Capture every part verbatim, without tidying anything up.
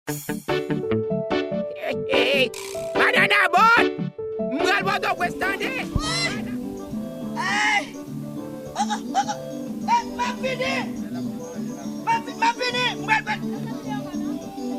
Hey, hey, hey. Banana boat! M pral Pòtoprens, tande! Hey! Oh, oh, oh, oh. Eh, m ap vini! M ap vi-, m ap vini! M pral, pral.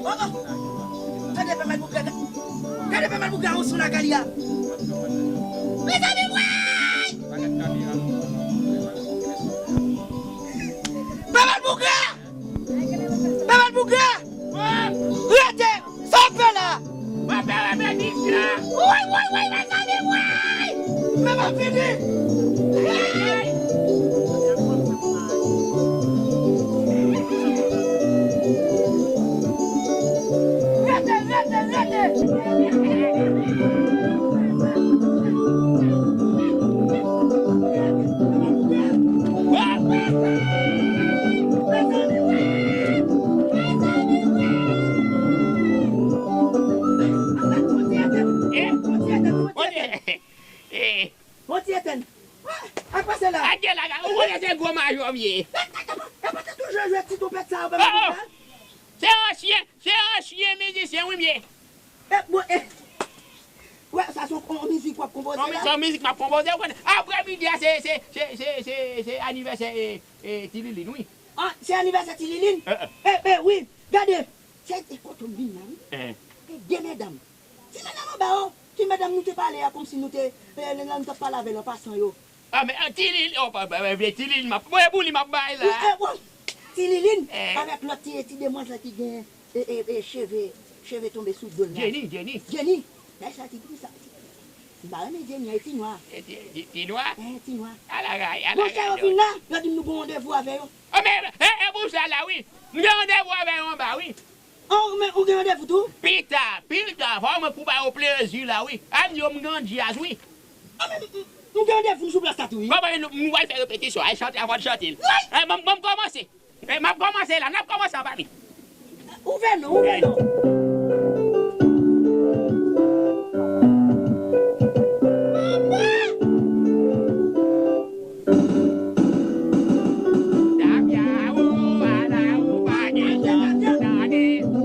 Oh, oh. Gade pè Malpougra, gade pè Malpougra, ou sou lakay li a. Mezanmi, woy! Pè Malpougra! Pè Malpougra! Rete! Sa w ap fè la? Mwen fè repetition. Woy, woy, woy, mezanmi, woy! Men m ap vini! Rete, rete, rete! Eh, eh, eh. Bon ti etèn. Ah, ak pase la. Adye la, ou konnen se gwo majò m ye. E pa, e pa, e pa te toujou jwe ti twonpèt sa yo, pè Malpougra? Se ansyen, se ansyen mizisyen wi m ye. E, bon, e. Wè, sa se yon, yon mizik w ap konpoze la? Se yon mizik m ap konpoze, ou konnen. Aprè midi a, se, se, se anivèsè, e, e, Ti Lilin, wi. Ah, se anivèsè Ti Lilin? E, e. E, e, wi. Gade. Se, e, kote m vin la, wi. E. E, de medam. Ti medam anba, o. Ti medam nou te pale a, kòmsi nou te, e, lè nou t ap pale avè l an pasan yo. Ah, men, ah, Ti Lilin, oh, pa, pa, pa, Ti Lilin, m ap, bon, e pou li m ap bay la. Wi, e, bon. Ti Lilin, eh, avèk lòt ti, ti demwazèl ki gen, e, e, e, cheve, cheve tonbe sou do l la. Jenny, Jenny. Jenny. Dayè sa ti, ti sa. M pa renmen Jenny, e ti nwa. E ti, ti, ti nwa? Eh, ti nwa. Ala ray, ala ray. Monchè, yo vin la, yo di m nou gen randevou avè yo. Oh, men, e, e pou sa la, wi. M gen randevou avè yo anba, wi. Oh, men ou gen randevou tou? Pita, pita, fò mwen pou ba yo plezi la, wi. Ann yo, m gen djaz, wi. Ah, men, m, m, m gen randevou sou plas la tou, wi. Bon, bon, nou, nou pral fè repetisyon. Ay, chante, avan n chante l. Wi. Eh, m, m, m kòmanse. Eh, m ap kòmanse la, n ap kòmanse anba mi. Ouvè non, ouvè non. Tapya, o, ala ou pa gen chans, tande,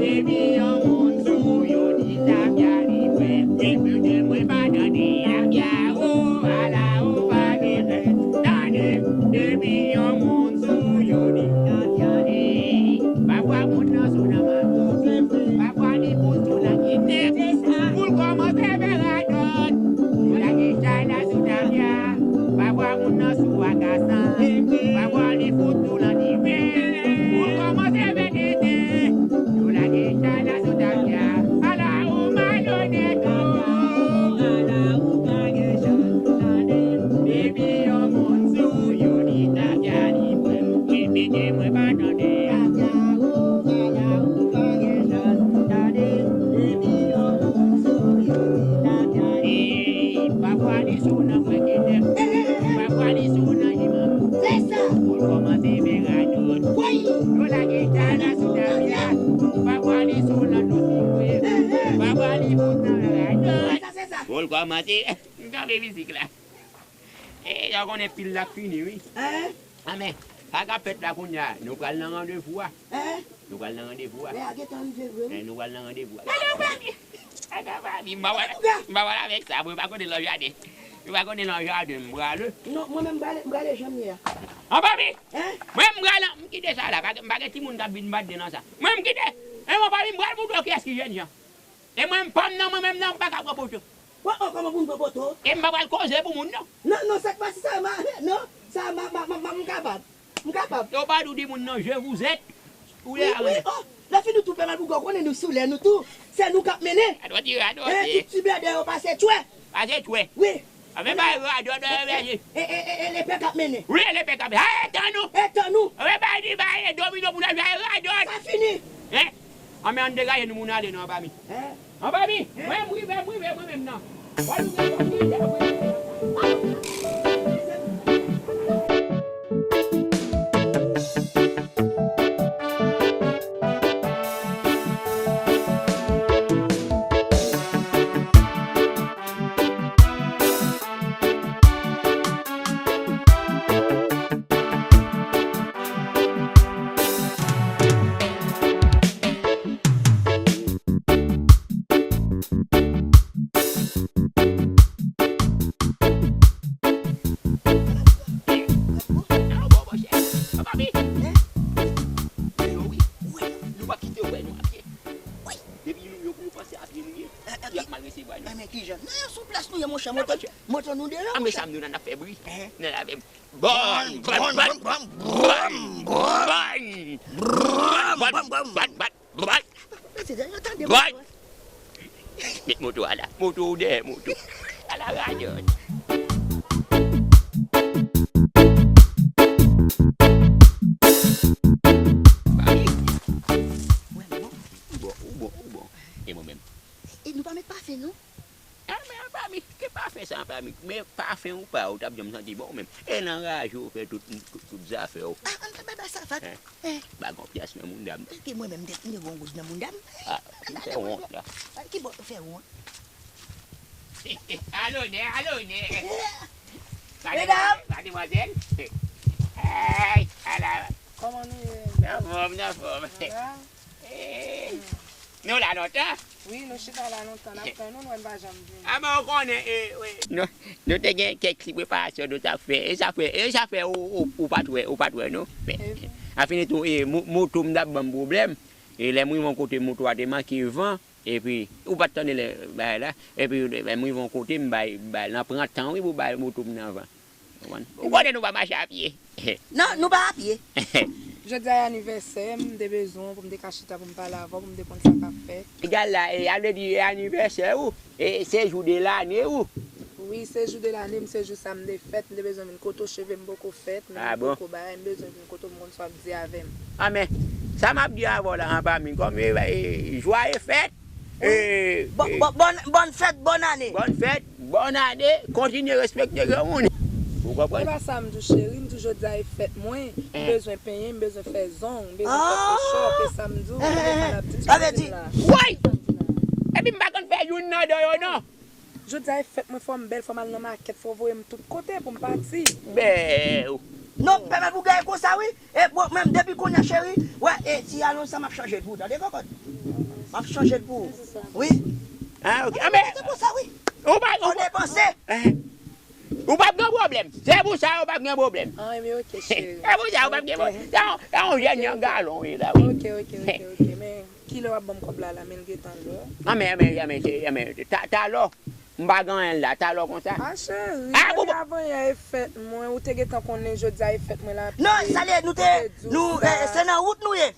depi yon moun sou yo di tapya li frè. Repete mwen pa tande, tapya, o, ala ou pa gen chans, tande, depi yon moun sou yo di tapya li. Pafwa moun nan sou nan mato, pafwa li pou sou nan kidnap. Pou l kòmanse fè radòt, yo lage chay la sou tapya. Pafwa moun nan sou akasan, pafwa li fout tou nan diven. Pou l kòmanse fè tenten, yo lage chay la sou tapya. Ala ou malonèt, o, ala ou pa gen chans, tande. Depi yon moun sou yo di tapya li frè. Repete mwen pa tande. Tapya, o, ala ou pa gen chans, tande. Depi yon moun sou yo di tapya li. Ey, pafwa li sou nan pwen kenèp. Pafwa li sou nan imam. Se sa. Pou l kòmanse fè radòt. Wi. Yo lage chay la sou tapya. Pafwa li sou nan dlo sikre. Pafwa li fout nan radòt. Sa, se sa. Pou l kòmanse. M tande mizik la. E, yo konnen pil la fini, wi. Hein? A, men, sa k ap fèt la kounye a, nou pral nan randevou a. Hein? Nou pral nan randevou a. Lè a gentan rive vre, wi. Eh, nou pral nan randevou a. Gade, papi. Gade, papi. M pa pral, m pa pral avèk sa, mwen pa konnen nan jaden. Mwen pa konnen nan jaden, m prale. Non, mwen menm, m prale, m prale jan m ye a. An, papi! Hein? Mwen, m prale, m kite sa la. Pa gen, m pa gen timoun k ap vin bat de nan sa. Mwen, m kite. E, mwen, papi, m pral pou do kiyès ki jènjan. E mwen, m pa m nan, mwen menm nan, m pa ka pran poto. Wè, o, kòman pou m pran poto? E m pa pral koze pou moun, non. Non, non, sa k pase sa, ma, non, sa, ma, ma, ma, ma, m kapab. M kapab. Yo pa dou di moun, non, je vous êtes. Ou ye a, wi, wi, o, lè fini tou, pè Malpougra, ou konnen nou sou lè nou tou. Se nou k ap mennen. Radòt, radòt. E, tout ti blèdè yo pase tchwè. Pase tchwè. Wi. Anben bay radòt, e, e, e, e, e, lepè k ap mennen. Wi, lepè k ap mennen. A, e tan nou. E tan nou. Anben bay li, bay domino pou n al jwe radòt. Sa fini. Hein? Anben ann degaje nou, moun ale non, anba mi. Hein? Anba mi. Hein? Mwen, m rive, m rive, mwen menm nan. Wè nou gen yon ti ide, mwen. Resevwa nou. Ah, men kijan? Non, sou plas nou ye, monchè. Montre, montre nou deyò, monchè. Ah, men sa m di w nan afè bri. Nan afè bri. Bon, bon, bon, bon, bon, bon, bon, bon, bon, bon, bon, bon. Met moto a la. Moto ou dèyè moto. Ala radyo. Ou bon, ou bon, ou bon. E mwen menm? E nou pa met pafen, non? Ah, men anpami, ki pafen sa anpami? Men pafen ou pa, ou t ap janm santi bon ou menm. E nan raje ou fè tout, tout, tout zafè ou. Ah, ann fè baba sa, Fat. Hein? Eh. Pa gon pyès nan mounda m. Epi mwen menm, m te, m te gon gouz nan mounda m. Ah, m fè wont la. Ah, ki bò ou fè wont? Alonè, alonè. Medam! Mademwazèl. Hey, ala. Kòman nou ye? Nan fòm, nan fòm. Sa va? Eh, nou la lontan? Wi, nou chita la lontan. N ap tann ou, nou, n pa janm vini. Ah, men ou konnen, eh, wi. Nou, nou te gen kèk ti preparasyon nou t ap fè. E sa fè, e sa fè ou, ou, ou pa t wè, ou pa t wè nou. Men, afini tou, eh, mo-, moto m t ap ban m pwoblèm. E lè m rive yon kote moto a te manke van, epi ou pa t tande lè bagay la, epi lè m rive yon kote m bay, bay, nan pran tan wi pou bay moto m nan van. Ou konnen nou pa mache a pye. Non, nou pa a pye. Jodi a e anivèsè m, m te bezwen w pou m te ka chita pou m pale avè w, pou m te konn sa k ap fèt. Egal la, e, a vle di e anivèsè ou, e se jou de lane ou. Wi, se jou de lane m, se jou sa m te fèt, m te bezwen vin kote w, cheve m poko fèt, men m poko bagay, m bezwen vin kote w, m konn sa w ap di avè m. Ah, men, sa m ap di avè w la, anpami, kòm, e, e, jwaye fèt, E, bon, e, bon, bon, bòn fèt, bòn ane. Bòn fèt, bòn ane, kontinye respekte granmoun. Ou konprann? Se pa sa m di w, cheri, m di w jodi a e fèt mwen, m bezwen penyen, m bezwen fè zong, m bezwen fè fo chòp, e sa m di w, men sa l ap di m, sa m di m la. Woy! Epi m pa konn fè youn nan do yo non. Jodi a e fèt mwen, fò m bèl, fò m al nan makèt, fò w voye m tout kote pou m pati. Bèw. Non, pèmèt pou gaye konsa wi. E bon, menm depi kounye a, cheri, wè, e ti alon sa m ap chanje l pou ou, tande kòkòt? M ap chanje l pou ou. Wi. Ah, ok. Ah, men, se pou sa, wi. Ou pa, ou pa, depanse. Eh. Ou p ap gen pwoblèm. Se pou sa, ou p ap gen pwoblèm. Ah, men ok, cheri. Se pou sa, ou p ap gen pwoblèm. Se yon, se yon jèn yon galon, wi, la, wi. Ok, ok, ok, ok. Men, kilè w ap ban m kòb la, la, men l gentan lè. Ah, men, men, men, se, men, ta, talò. M pa gen anyen la, talò konsa. Ah, cheri, depi avanyè e fèt mwen, ou te gentan konnen jodi a e fèt mwen la. Non, sa li ye, nou te, nou, eh, se nan wout nou ye.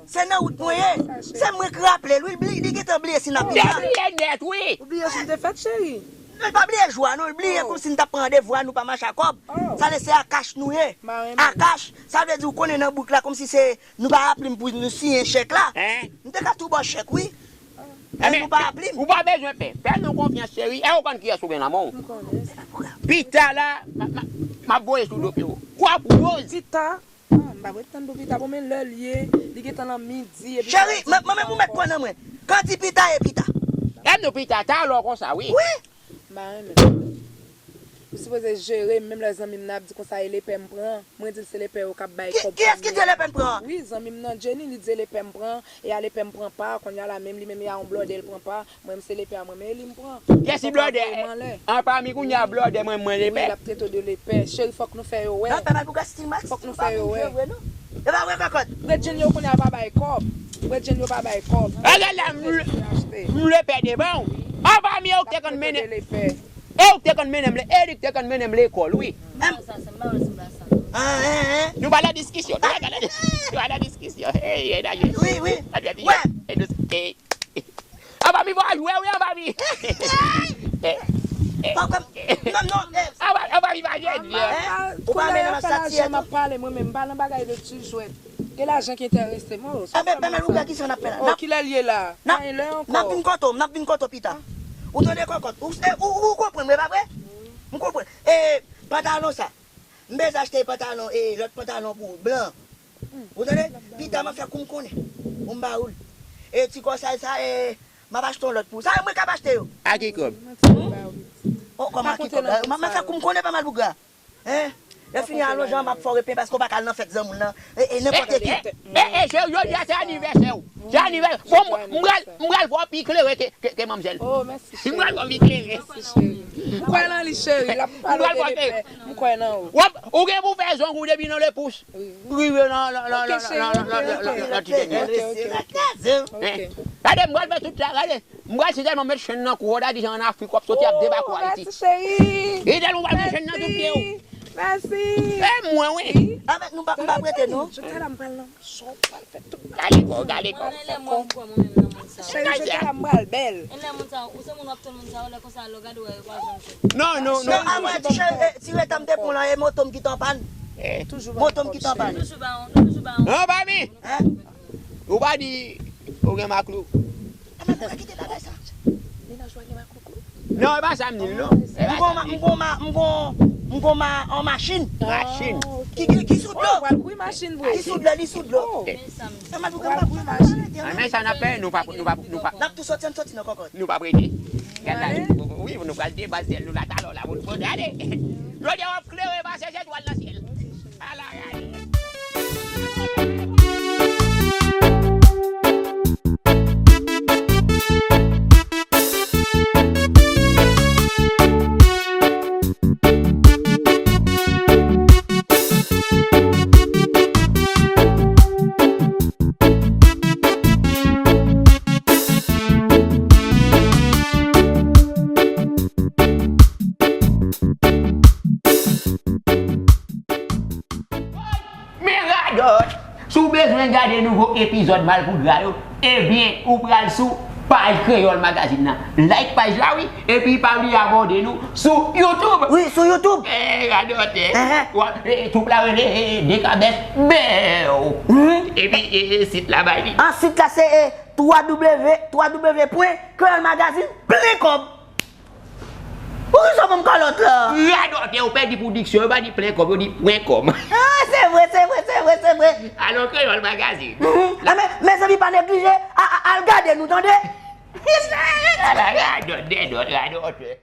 Se nan wout nou ye. Se mwen ki raple l, wi, li, li gentan bliye si n ap viv la. Li bliye nèt, wi. Ou bliye jou m te fèt, cheri? Non, li pa bliye jou a, non, li bliye kòmsi n t ap pran randevou a, nou pa mache a kòb. Sa vle se a kach nou ye. A kach, sa vle di ou konnen nan bouk la, kòmsi se, nou pa raple m pou nou siyen chèk la. M te ka tou ba w chèk, wi. Men nou pa raple m. Ou pa bezwen pè. Fè nou konfyans, cheri. E ou konn kiyès ou gen nan men w? M konnen sa. Pita la, m a, m a, m ap voye sou do pye w. Kwap woz. Pita? Ah, m p ap ret tann pou pita. Bon, men lè l ye, li gentan nan midi, epi cheri, mwen menm ou mèt pran nan mwen. Kan di pita e pita. Lè m di w pita, talò konsa, wi. Wi. M pa renmen. Ou sipoze jere m, menm lè zanmi m nan ap di konsa e lepè m pran. Mwen di l se lepè yo k ap bay kòb. Kiyès ki di lepè m pran? Wi, zanmi m nan Jenny, li di e lepè m pran, e a lepè m pran pa, kounye a la menm li menm e a yon blòdè l pran pa, mwen m se lepè a mwen, men e li m pran. Kiyès ki blòdè? Anpami kounye a blòdè mwen, mwen lepè. Wi, l ap trete w de lepè. Cheri, fòk nou fè yo wè. Fòk nou fè yo wè. E pa vre kòkòt. Ret Jenny yo kounye a pa bay kòb. Ret Jenny yo pa bay kòb. Gade la, m lepè devan w. Anpami ou te konn mennen. E ou k te konn mennen m le-, e li k te konn mennen m lekòl, wi. Nou pa nan diskisyon, nou pa nan, nou pa nan diskisyon. Wi, wi. Anpami, fò a jwe, wi, anpami. Anpami, pa jwe. Ou pa mennen m sa ti etan. Gen lajan ki enterese mwen. Enben, men, men, ou wè kisa n ap fè la. Oh, kilè l ye la? N ap, n ap vin kote w, n ap vin kote w pita. Ou tande kòkòt? Ou, e, ou, ou konprann mwen, pa vre? M konprann. E, pantalon sa. M bezwen achte pantalon, e, lòt pantalon pou ou, blan. Ou tande? Pita, m ap fè kou m konnen. Pou m ba ou l. E, ti kòsay sa, e, m ap achte yon lòt pou ou. Sa yo mwen k ap achte yo. A ki kòb? Oh, kòman a ki kòb la? M ap fè kou m konnen pa mal bougra. Hein? Lè fini alonjan, m ap fè w repen paske w pa ka al nan fèt zanmi w nan. E, e, nenpòt ki. E, e, e, jodi a se anivèsè w. Se anivèsè. Bon, m, m pral, m pral fè w pi klere ke, ke, ke manmzèl. Oh, mèsi, cheri. M pral fè w li klere. Mèsi, cheri. M kwè nan li, cheri. L ap pale de lepè. M kwè nan ou. W ap, ou gen pou fè zong ou depi nan lepous. Rive nan, nan, nan, nan, nan, nan, nan, nan, nan ti dènye. Ok, ok, ok. Gade, m pral fè tout sa, gade. M pral si tèlman met chenn nan kou, w ta di jan an Afrik, w ap soti ap debake w Ayiti. Mèsi, cheri. E tèlman w pral met chenn nan tout pye w. Mèsi. E mwen, wi. Avèk nou, m pa, m pa prete, non. Jodi a la, m pral nan Sa w pral fè tout. Gade kò, gade kò. Cheri, jodi a m pral bèl. E lè moun sa, ou se moun w ap tann moun sa, lè konsa lè w gade w, yo pa janm jwenn. Non, non, non. Non, a mwen, ti cheri, eh, ti reta m te pran la, e moto m ki t an pàn. Eh. Moto m ki t an pàn. Nou toujou ba, nou toujou ba. Non, pa mi. Hein? Ou pa di, ou gen maklou. A mwen, mwen kite bagay sa. Menaj ou a gen maklou. Non, e pa sa m di l, non. E pa sa m di l. M gon ma-, m gon ma-, m gon, m gon ma-, an machin. Machin. Ki, ki, ki sou dlo. Oh, pral kwi machin vre. Ki sou dlo, li sou dlo. Oh. Sa m ap di w, m pa kwi machin. Ah, men sa n ap fè, nou pa, nou pa, nou pa. N ap tou soti, ann soti nan kòkòt. Nou pa prete. Gad la, wi, nou pral debaz syèl nou la, talò la, pou nou ale. Jodi a w ap klere pase zetwal nan syèl. Ala gade. Men radòt! Si w bezwen gade nouvo epizòd Malpougra yo, ebyen, ou pral sou paj Kreyòl Magazine nan. Like paj la, wi, epi pa bliye abòne nou sou YouTube. Wi, sou YouTube. Eh, radòt, eh. Ehe. Wa, eh, twoup la rele, eh, Dekabès Bèw. Mhm. Epi, eh, eh, sit la bay li. Ah, sit la se, eh, twa W, twa W pwen kreyòl magazine plen kòb. Poukisa w ban m kalòt la? Radòtè, ou pèdi pou diksyon, yo pa di plen kòb, yo di pwen kòm. Ah, se vre, se vre, se vre, se vre. Alò, Kreyòl Magazine. Mhm. Ah, men, mezanmi, pa neglije, a, a, al gade nou, tande? Ala radòt, dèdòt, radòtè.